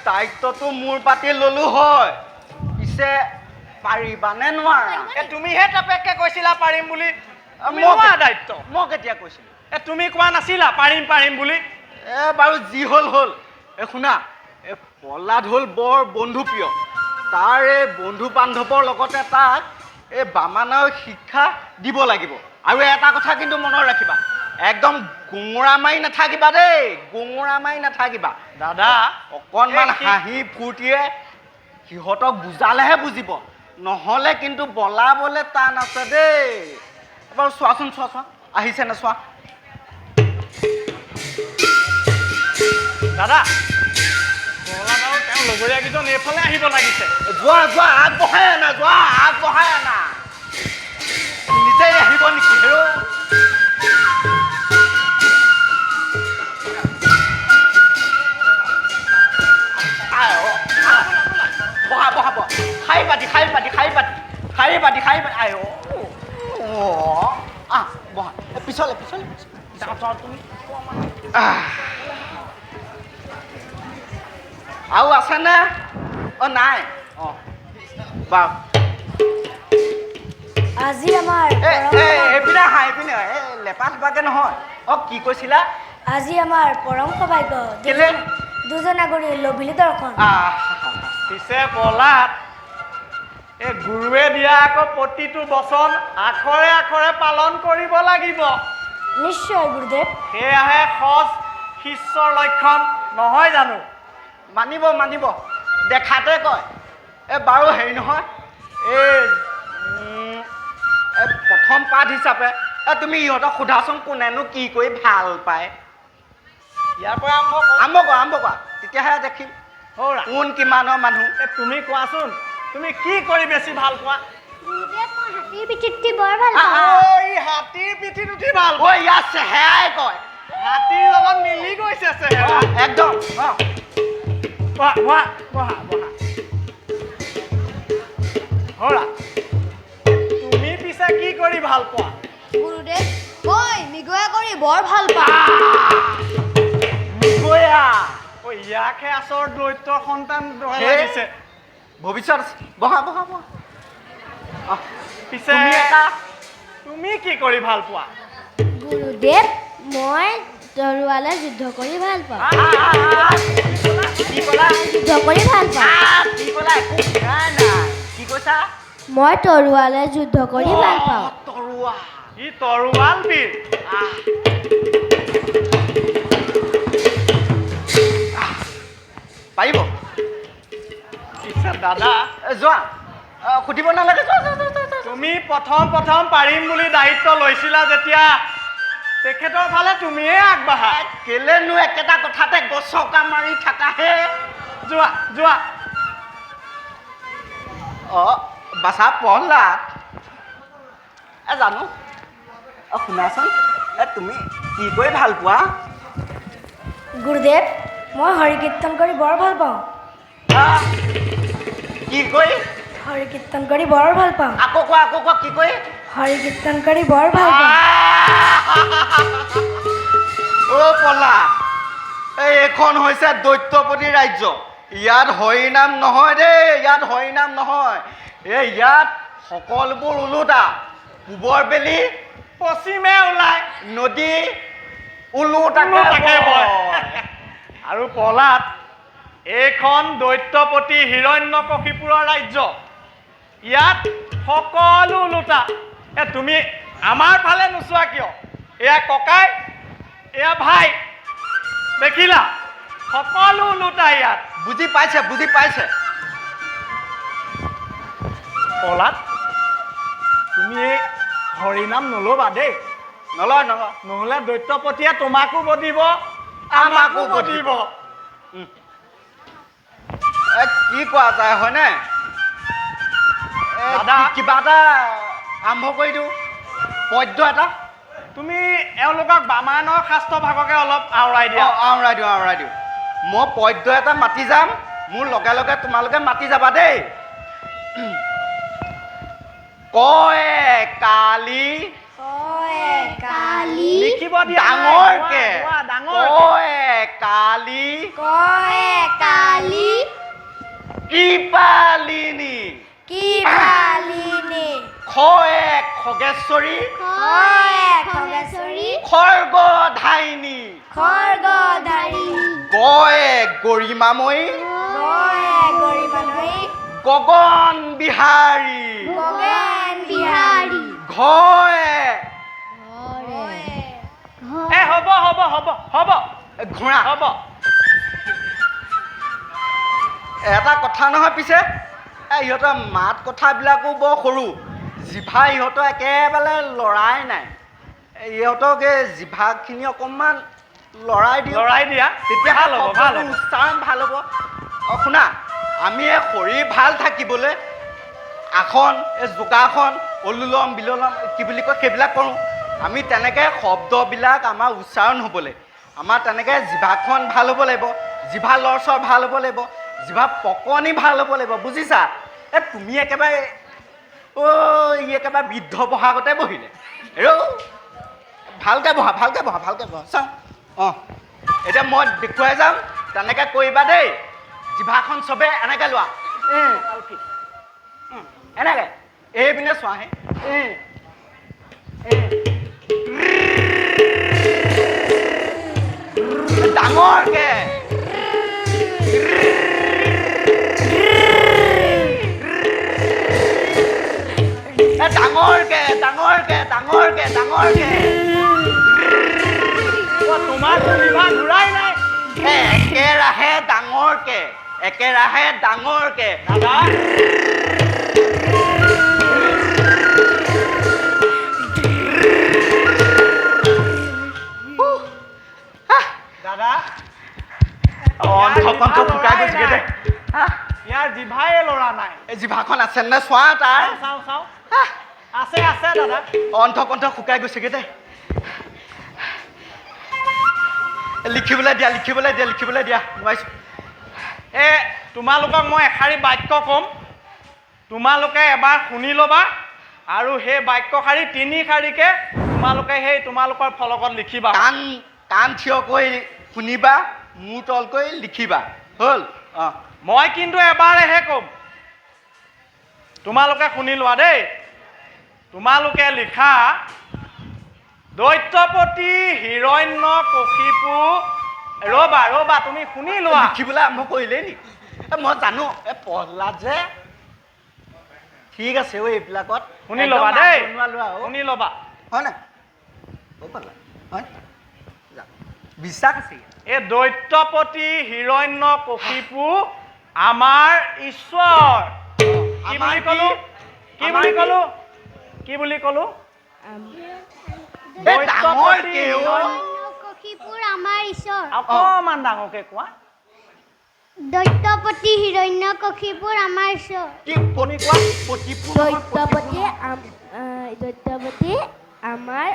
দায়িত্বটো মোৰ পাতি ললো হয়, পিছে পাৰিবানে নোৱাৰা? এ তুমিহে তাপেককে কৈছিলা পাৰিম বুলি। তুমি লোৱা দায়িত্ব। মই কেতিয়া কৈছিলো? এ তুমি কোৱা নাছিলা পাৰিম পাৰিম বুলি? এ বাৰু যি হ'ল হ'ল। এ শুনা, এ প্ৰহ্লাদ হ'ল বৰ বন্ধুপ্ৰিয়। তাৰ এই বন্ধু বান্ধৱৰ লগতে তাক এই বামানৰ শিক্ষা দিব লাগিব। আৰু এটা কথা কিন্তু মনত ৰাখিবা, একদম গোঙৰা মাৰি নাথাকিবা দেই, গোঙৰা মাৰি নাথাকিবা। দাদা, অকণমান হাঁহি ফূৰ্তিৰে সিহঁতক বুজালেহে বুজিব, নহ'লে কিন্তু বলাবলৈ টান আছে দেই। বাৰু চোৱাচোন, চোৱা চোৱা, আহিছে নে চোৱা। দাদা, প্ৰহ্লাদ আৰু তেওঁৰ লগৰীয়াকেইজন এইফালে আহিব লাগিছে। যোৱা যোৱা, আগবঢ়াই আনা, যোৱা আগবঢ়াই আনা। নিজেই আহিব নেকি? হেৰ' বহা বহা বহা, শাৰী পাতি শাৰী পাতি শাৰী পাতি শাৰী পাতি শাৰী পাতি। আই অ' আহ বহা, পিছলে পিছলে যাওঁ তুমি। আৰু আছেনে? অ' নাই। অঁ বাৰু। আজি আমাৰ এইপিনে আহা, এইপিনে, এই লেপা থেপাকে নহয়। অঁ কি কৈছিলা? আজি আমাৰ পৰম সৌভাগ্য, দুজনা গুৰু লভিলো দৰ্শন। পিছে প্ৰহ্লাদ, এই গুৰুৱে দিয়া আকৌ প্ৰতিটো বচন আখৰে আখৰে পালন কৰিব লাগিব। নিশ্চয় গুৰুদেৱ। সেয়াহে সজ শিষ্যৰ লক্ষণ নহয় জানো? মানিব মানিব, দেখাতে কয়। এ বাৰু হেৰি নহয়, এই প্ৰথম পাঠ হিচাপে তুমি ইহঁতক সোধাচোন কোনেনো কি কৰি ভাল পায়। ইয়াৰ পৰা আৰম্ভ আৰম্ভ কৰা, আৰম্ভ কৰা, তেতিয়াহে দেখিম কোন কিমানৰ মানুহ। তুমি কোৱাচোন, তুমি কি কৰি বেছি ভাল পোৱা? হাতীৰ পিঠিত উঠি বৰ ভাল পাওঁ। হাতীৰ পিঠিত উঠি ভাল? ঐ ইয়াত চেহেৰাই কয়, হাতীৰ লগত মিলি গৈছে চেহেৰা একদম। অঁ বহা বহা বহা বহা। হৰা, তুমি পিছে কি কৰি ভাল পোৱা? গুৰুদেৱ, মই মৃগয়া কৰি বৰ ভাল পাওঁ। মৃগয়া? ঐ ইয়াকহে আচৰ দৈত্যৰ সন্তান লাগিছে। ভৱিষ্যত। বহা বহা বহা। পিছে তুমি কি কৰি ভাল পোৱা? গুৰুদেৱ, মই তৰোৱালে যুদ্ধ কৰি ভাল পাওঁ। কি ক'লা? যুদ্ধ কৰি ভাল পাওঁ। কি ক'লা? একো শুনাই নাই। কি কৈছা? মই তৰোৱালে যুদ্ধ কৰি ভাল পাওঁ। তৰোৱাল? ই তৰোৱাল বীৰ। পাৰিব। পিছে দাদা, যোৱা, সুধিব নালাগে। তুমি প্ৰথম প্ৰথম পাৰিম বুলি দায়িত্ব লৈছিলা যেতিয়া, তেখেতৰ ফালে তুমিয়ে আগবাঢ়া। কেলেনো একেটা কথাতে গছকা মাৰি থাকাহে? যোৱা যোৱা। অঁ বাচা প্ৰহ্লাদ, এ জানো, অঁ শুনাচোন, এ তুমি কি কৰি ভাল পোৱা? গুৰুদেৱ, মই হৰি কীৰ্তন কৰি বৰ ভাল পাওঁ। কি কৰি? হৰি কীৰ্তন কৰি বৰ ভাল পাওঁ। আকৌ কোৱা, আকৌ কোৱা, কি কৰি? হৰি কীৰ্তন কৰি বৰ ভাল পাওঁ। অ' প্ৰহ্লাদ, এইখন হৈছে দৈত্যপতি ৰাজ্য। ইয়াত হৰিনাম নহয় দেই, ইয়াত হৰিনাম নহয়। এই ইয়াত সকলোবোৰ ওলোটা। পূবৰ বেলি পশ্চিমে ওলায়, নদী ওলোটাকে বয়। আৰু প্ৰহ্লাদ, এইখন দৈত্যপতি হিৰণ্যকশিপুৰৰ ৰাজ্য। ইয়াত সকলো ওলোটা। এ তুমি আমাৰ ফালে নোচোৱা কিয়? এয়া ককাই, এয়া ভাই, দেখিলা সকলো ওলোটা ইয়াত। বুজি পাইছে, বুজি পাইছে। প্ৰহ্লাদ, তুমি এই হৰিনাম নল'বা দেই। নলয় নলয়, নহ'লে দৈত্যপতিয়ে তোমাকো বধিব, আমাকো বধিব। কি কোৱা যায় হয়নে? দাদা, কিবা এটা আৰম্ভ কৰি দিওঁ, পদ্য এটা। তুমি এওঁলোকক বামায়ণৰ শাস্ত্ৰ ভাগকে অলপ আওৰাই দিয়া। আওৰাই দিওঁ, আওৰাই দিওঁ। মই পদ্য এটা মাতি যাম, মোৰ লগে লগে তোমালোকে মাতি যাবা দেই। কয় কালি, কালি, লিখিব দিয়া ডাঙৰকে, ডাঙৰ। কয় কালি, কয় কালি, খ এক খগেশ্বৰী, খ এক খগেশ্বৰী, খৰ্গধাৰিণী, খৰ্গধাৰিণী, গ এক গৰিমাময়ী, গ এক গৰিমাময়ী, গগন বিহাৰী, গগন বিহাৰী, ঘ এক এ হ'ব হ'ব হ'ব হ'ব, ঘোঁৰা হ'ব। এটা কথা নহয় পিছে, এই ইহঁতৰ মাত কথাবিলাকো বৰ সৰু, জিভা ইহঁতৰ একেবাৰে লৰাই নাই। ইহঁতক এই জিভাখিনি অকণমান লৰাই দিওঁ, লৰাই দিয়া তেতিয়া ভাল হ'ব, ভাল হ'ব, উচ্চাৰণ ভাল হ'ব। অঁ শুনা, আমি এই শৰীৰ ভাল থাকিবলৈ আসন, এই যোগাসন, অনুলম বিললম কি বুলি কয় সেইবিলাক কৰোঁ। আমি তেনেকৈ শব্দবিলাক আমাৰ উচ্চাৰণ হ'বলৈ আমাৰ তেনেকৈ জিভাখন ভাল হ'ব লাগিব, জিভা লৰচৰ ভাল হ'ব লাগিব, জিভা পকনি ভাল হ'ব লাগিব, বুজিছা? এ তুমি একেবাৰে অ' ই একেবাৰে বৃদ্ধ বহাগতে বহিলে। ৰ ভালকৈ বহা, ভালকৈ বহা, ভালকৈ বহা, চাওঁ। অঁ এতিয়া মই দেখুৱাই যাম, তেনেকৈ কৰিবা দেই। জিভাখন চবে এনেকৈ লোৱা, এনেকৈ এইপিনে চোৱাহে, ডাঙৰকে। ডাঙৰকে ডাঙৰকে ডাঙৰকে ডাঙৰকে। তোমাৰ জিভা ঘূৰাই নাই। একেৰাহে ডাঙৰকে, একেৰাহে ডাঙৰকে। দাদা দাদা, অণ্ঠ কণ্ঠ শুকাই গৈছেগে দেই। ইয়াৰ জিভাই লৰা নাই। এই জিভাখন আছে নে চোৱা তাৰ? চাওঁ চাওঁ, আছে আছে দাদা। অণ্ঠ কণ্ঠ শুকাই গৈছেগে দেই। লিখিবলৈ দিয়া, লিখিবলৈ দিয়া, লিখিবলৈ দিয়া, নোৱাৰিছোঁ। এ তোমালোকক মই এষাৰি বাক্য ক'ম, তোমালোকে এবাৰ শুনি ল'বা আৰু সেই বাক্যশাৰী তিনি শাৰীকে তোমালোকে সেই তোমালোকৰ ফলকত লিখিবা। কাণ কাণ থিয় কৰি শুনিবা, মূৰ তলকৈ লিখিবা, হ'ল? অঁ মই কিন্তু এবাৰেহে ক'ম, তোমালোকে শুনি লোৱা দেই। তোমালোকে লিখা, দৈত্যপতি হিৰণ্য কশিপু। ৰ'বা ৰ'বা, তুমি শুনি লোৱা। লিখিবলৈ আৰম্ভ কৰিলেই নি? মই জানো, এই প্ৰহ্লাদ যে ঠিক আছে ঐ, এইবিলাকত শুনি ল'বা দেই, শুনি ল'বা, হয় নাই? হয়, বিশ্বাস আছে। এই দৈত্যপতি হিৰণ্য কশিপু আমাৰ ঈশ্বৰ। কি বুলি ক'লো? কি বুলি ক'লো? কি বুলি ক'লো? অকণমান ডাঙৰকে কোৱা। দৈত্যপতি হিৰণ্য কশিপুৰ আমাৰ ঈশ্বৰ। কি কোৱা? দৈত্যপতি আমাৰ।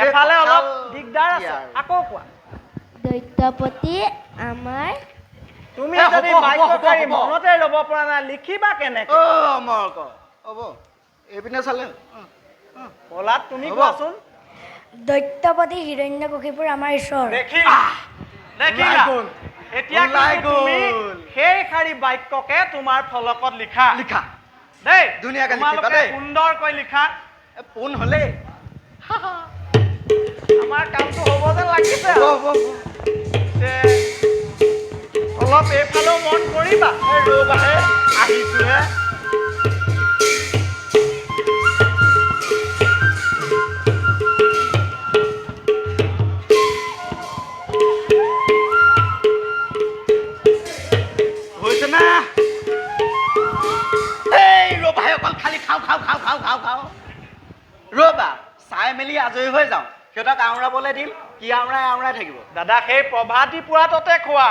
এফালে অলপ দিগদাৰ আছে, আকৌ কোৱা। দৈত্যপতি আমাৰ। তুমি যদি বাক্যশাৰী মনতে ৰ'ব পৰা নাই, লিখিবা কেনেকৈ? হ'ব, এইপিনে চালে। পলাত তুমি কোৱাচোন। দৈত্যপতি হিৰণ্য কশিপুৰ আমাৰ ঈশ্বৰ। দেখিলা, দেখিলা? এতিয়া তুমি সেই শাৰী বাক্যকে তোমাৰ ফলকত লিখা, লিখা দেই, ধুনীয়াকৈ লিখিবা দেই, সুন্দৰকৈ লিখা। পোন হ'লেই আমাৰ কামটো হ'ব যেন লাগিছে। অলপ এইফালেও মন কৰিবা। ৰ'বাহে, আহিছোহে। হৈছে না? এই ৰ'বাহে, অকল খালি খাওঁ খাওঁ খাওঁ খাওঁ খাওঁ খাওঁ। ৰ'বা, চাই মেলি আজৰি হৈ যাওঁ। সিহঁতক আওৰাবলৈ দিম, কি আওৰাই আওৰাই থাকিব। দাদা, সেই প্ৰভাতী পুৰাটোতে খোৱা,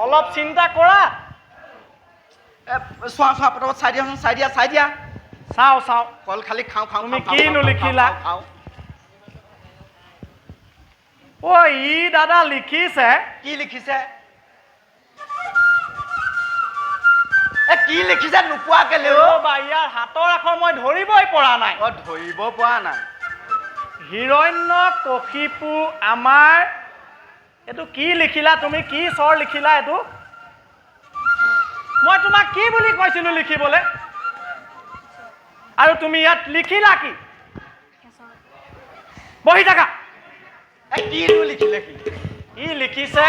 অলপ চিন্তা কৰা। চোৱা চোৱা, পটাপট চাই দিয়াচোন, চাই দিয়া, চাই দিয়া। চাওঁ চাওঁ, কল খালি খাওঁ খাওঁ। তুমি কিনো লিখিলা? অ' ই দাদা লিখিছে। কি লিখিছে? কি লিখিছে নোকোৱা কেলে? ৰ'বা, ইয়াৰ হাতৰ আখৰ মই ধৰিবই পৰা নাই। অ' ধৰিব পৰা নাই। হিৰণ্য কশিপু আমাৰ। এইটো কি লিখিলা তুমি? কি চৰ লিখিলা এইটো? মই তোমাক কি বুলি কৈছিলো লিখিবলৈ, আৰু তুমি ইয়াত লিখিলা কি? বহি থাকা। কিনো লিখিলে? কি ই লিখিছে?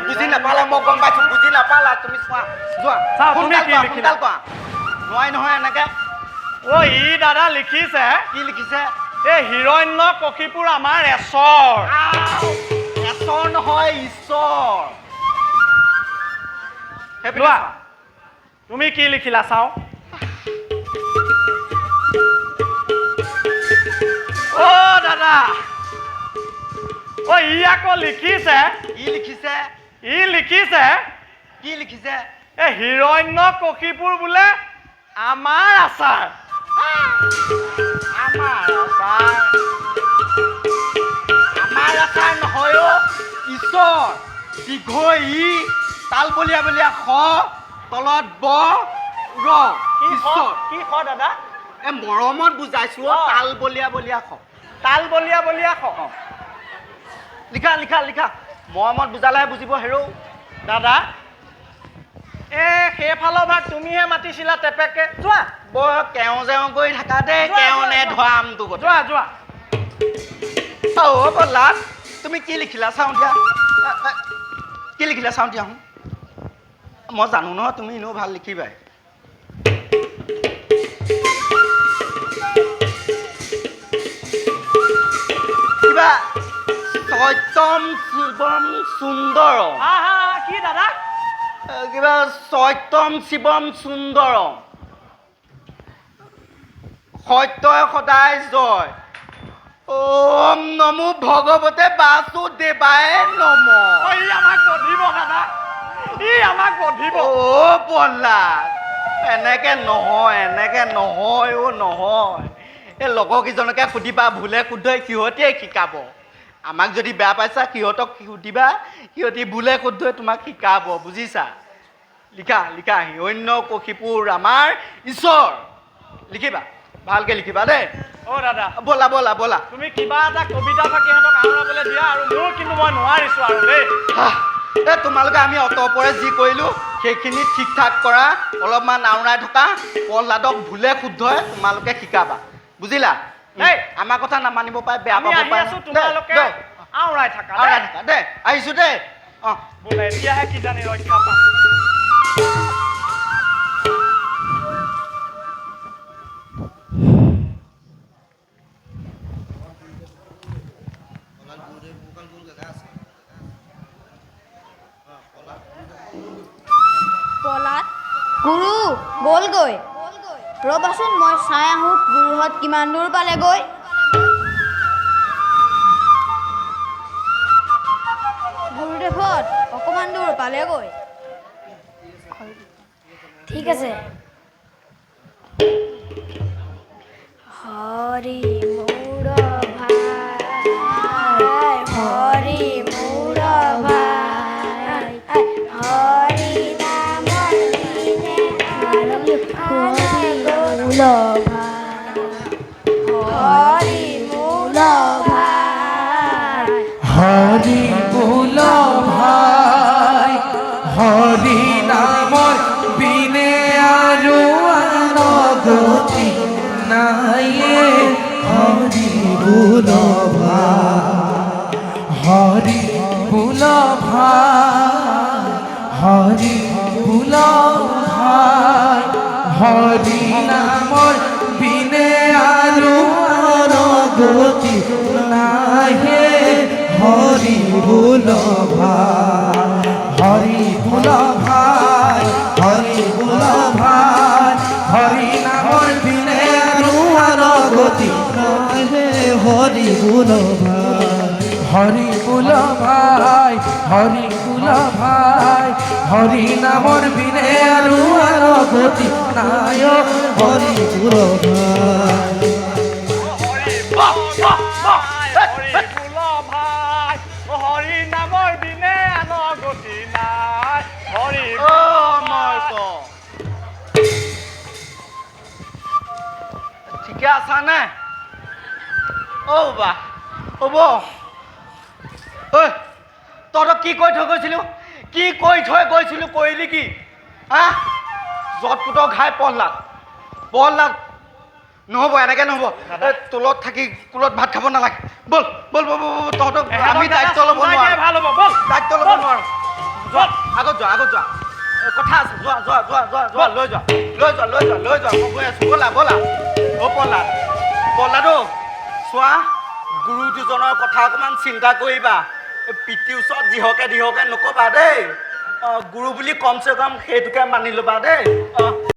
বুজি নাপালা, মই গম পাইছো বুজি নাপালা। তুমি চোৱা, যোৱা। তুমি কি লিখিলা? কোৱা নোৱাই নহয় এনেকে। অ ই দাদা লিখিছে। কি লিখিছে? এই হিৰণ্য কশিপুৰ আমাৰ এচৰ। এচৰ নহয়, ঈশ্বৰ। লোৱা, তুমি কি লিখিলা চাওঁ। অ দাদা, অ ই আকৌ লিখিছে। কি লিখিছে? ই লিখিছে। কি লিখিছে? এই হিৰণ্য কশিপুৰ বোলে আমাৰ আচাৰ। আমাৰ আচাৰ? আমাৰ আচাৰ নহয় অ, ঈশ্বৰ। দীঘ ই, তাল বলিয়া বলিয়া খ, তলত ব ৰ। ঈশ্বৰ। কি খ দাদা? এই মৰমত বুজাইছো, তাল বলিয়া বলিয়া খ। তাল বলিয়া বলিয়া খ। লিখা লিখা লিখা, মৰমত বুজালেহে বুজিব। হেৰৌ দাদা, এ সেইফালৰ ভাগ তুমিহে মাতিছিলা টেপেকে। যোৱা, বৰ কেও জেও কৰি থাকা দেই, কেও নে ধোৱা আমটো। যোৱা যোৱা। অ বলা, তুমি কি লিখিলা চাওঁ দিয়া। কি লিখিলা চাওঁ দিয়া। মই জানো নহয় তুমি এনেও ভাল লিখিবাই। কিবা সত্যম শিৱম সুন্দৰম। কি দাদা? কিবা সত্যম শিৱম সুন্দৰম, সত্যই সদায় জয়। ওম নমো ভগৱতে বাসুদেৱায় নম। ই আমাক বধিব দাদা, ই আমাক বধিব। অ বলা, এনেকে নহয়, এনেকে নহয় অ নহয়। এই লগৰ কেইজনকে সুধিবা, ভুলে শুদ্ধই সিহঁতিয়ে শিকাব। আমাক যদি বেয়া পাইছা সিহঁতক সুধিবা, সিহঁতি ভুলে শুদ্ধই তোমাক শিকাব, বুজিছা? লিখা লিখা, হিৰণ্য কশিপুৰ আমাৰ ঈশ্বৰ। লিখিবা, ভালকে লিখিবা দেই। অ দাদা, ব'লা ব'লা ব'লা। তুমি কিবা এটা কবিতা ফাঁকি সিহঁতক আওৰাবলৈ দিয়া, আৰু মোৰ কিন্তু মই নোৱাৰিছো আৰু দেই। এই তোমালোকে আমি অতপৰে যি কৰিলোঁ সেইখিনি ঠিক ঠাক কৰা, অলপমান আওৰাই থকা। প্ৰহ্লাদক ভুলে শুদ্ধই তোমালোকে শিকাবা, বুজিলা? এই আমাৰ কথা নামানিব পাৰে, বেয়া পাব পাৰে। তোমালোকে আওৰাই থাকা, আওৰাই থাকা দেই। আহিছো দেই। অ বোলে এতিয়াহে কিজানি ৰক্ষা পাম। প্ৰহ্লাদ গুৰু গ'লগৈ। ৰ'বাচোন, মই চাই আহোঁ গুৰুহঁত কিমান দূৰ পালেগৈ। গুৰুদেৱহঁত অকণমান দূৰ পালেগৈ। ঠিক আছে। হৰি মোৰ ভাই, হৰি মোৰ ভাই, হৰি নামৰ বিনে হৰি মূল ভাই, হৰি মূল ভাই, হৰি নামৰ বিনে আৰু আন গতি নাই। হৰি বোল ভাই, হৰি বোল ভাই, হৰি বোল ভাই, হৰি নামৰ বিনে আৰু আন গতি নাই। হৰি বোল ভাই, হৰি বোল ভাই, হৰি বোল ভাই, হৰি নামৰ বিনে আৰু আন গতি নাই। হৰি বোল ভাই, হৰি বোল ভাই, হৰি বোল ভাই, হৰি নামৰ বিনে আৰু আন গতি নাই। হৰি বোল ভাই, হৰি নামৰ বিনে আন গতি নাই। হৰি ঠিকে আছা নে? অ বা হ'ব। ঐ, তহঁতক কি কৈ থৈ গৈছিলো? কি কৈ থৈ গৈছিলো? কৰিলি কি? হা, য'ত পুতৰ ঘাই প্ৰহ্লাদ, প্ৰহ্লাদ নহ'ব, এনেকে নহ'ব। এই তলত থাকি কুলত ভাত খাব নালাগে। ব'ল ব'ল ব'ল ব'ল, ব'ল, তহঁতক আমি দায়িত্ব ল'ব নোৱাৰোঁ। ভাল হ'ব, ব'ল। দায়িত্ব ল'ব নোৱাৰোঁ। যোৱা, আগত যোৱা, আগত যোৱা। এই, কথা আছে। যোৱা যোৱা যোৱা যোৱা যোৱা, লৈ যোৱা, লৈ যোৱা, লৈ যোৱা, লৈ যোৱা। মই গৈ আছোঁ। ব'লা ব'লা। অ' প্ৰহ্লাদ, প্ৰহ্লাদ, অ' চোৱা, গুৰু দুজনৰ কথা অকণমান চিন্তা কৰিবা। এই পিতৃৰ ওচৰত যিহকে দিহকে নক'বা দেই। অঁ, গুৰু বুলি কমচে কম সেইটোকে মানি ল'বা দেই। অঁ।